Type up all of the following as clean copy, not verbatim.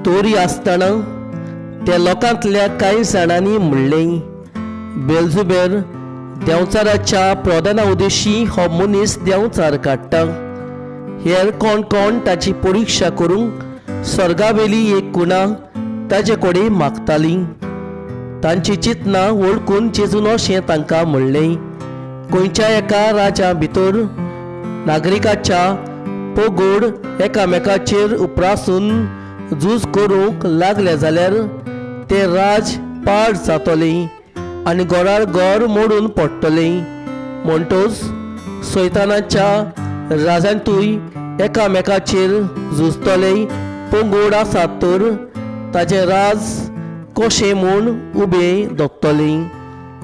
तोरी आसतना त्या लोकांतल्या कांय जाणांनी म्हणलें, बेलजुबेर देंवचाराच्या प्रधाना उदेशी हो मनीस देंवचार काडटा. हेर कोण कोण ताची परिक्षा करूंक स्वर्गावेली एक कुणा ताचे कडेन मागताली. तांची चिंतनां वळखून जेजून अशें तांकां म्हणलें, खंयच्या एका राज्या भितर नागरिकाच्या पगोड एकामेकाचेर उप्रासून झूज करूंक लागले जाल्यार तें राज पाड जातलें आनी घरार घर मोडून पडटलें. म्हणटच सैतानाच्या राजांतूय एकामेकाचेर झुजतले पंगड आसात तर ताचें राज कशें म्हूण उबें दोत्तलें.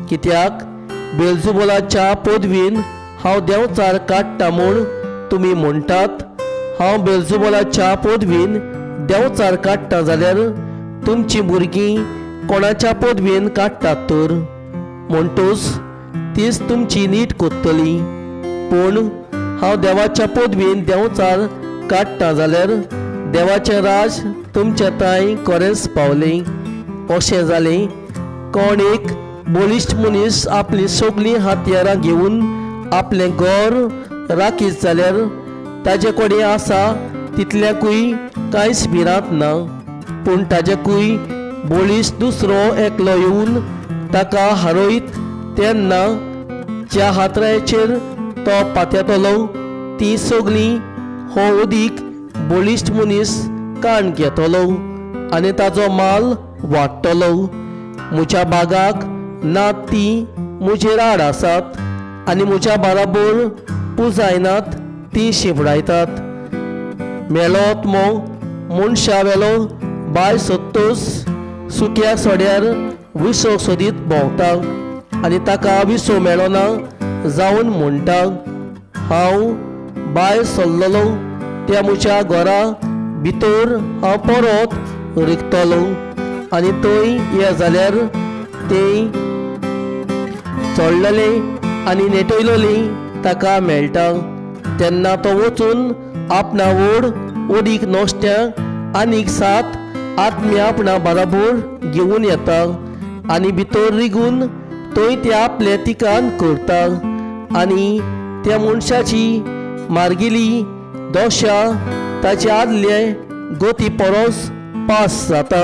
कित्याक बेलजुबोलाच्या पदवीन हांव देंवचार काडटा म्हूण तुमी म्हणटात. हांव बेलजुबोलाच्या पदवीन देंवचार काडटा जाल्यार तुमचीं भुरगीं कोणाच्या पदवीन काडटात तर? म्हणटूच तीच तुमची नीट कोत्तली. पूण हांव देवाच्या पदवीन देंवचार काडटा जाल्यार देवाचें राज तुमच्या तांय खरेंच पावलें. अशें जालें, कोण एक बळिश्ट मनीस आपलीं सगळीं हत्यारां घेवन आपलें घर राखीत जाल्यार ताजे कडेन आसा तितल्याकूय कांयच भिरांत ना. पूण ताजेकूय बळिश्ट दुसरो एकलो येवन ताका हारयत तेन्ना ज्या हातराचेर तो पातयेतलो ती सगळीं हो अदीक बळिश्ट मनीस काण घेतलो आनी ताजो माल वाडटलो. म्हज्या बागाक ना ती म्हजेर आड आसात आनी म्हज्या बाराबर पुजायनात ती शिंपडायतात. मेलोत मो मनशा वेलो बाय सोदतोच सुक्या सोड्यार विसव सोदीत भोंवता आनी ताका विसव मेळना जावन म्हणटा, हांव बाय सरलेलो त्या म्हज्या घरा भितर हांव परत रिगतलो. आनी थंय ये जाल्यार तें चडलेलें आनी नेटयलेलें ताका मेळटा. तेन्ना तो वचून आपणा व्हड ओडीक नश्ट्या आनीक 7 आत्मे आपणा बराबर घेवन येता आनी भितर रिगून थंय ते आपलें तिकान करता आनी त्या मनशाची मार्गिली दशा ताचे आदले गती परस पास जाता.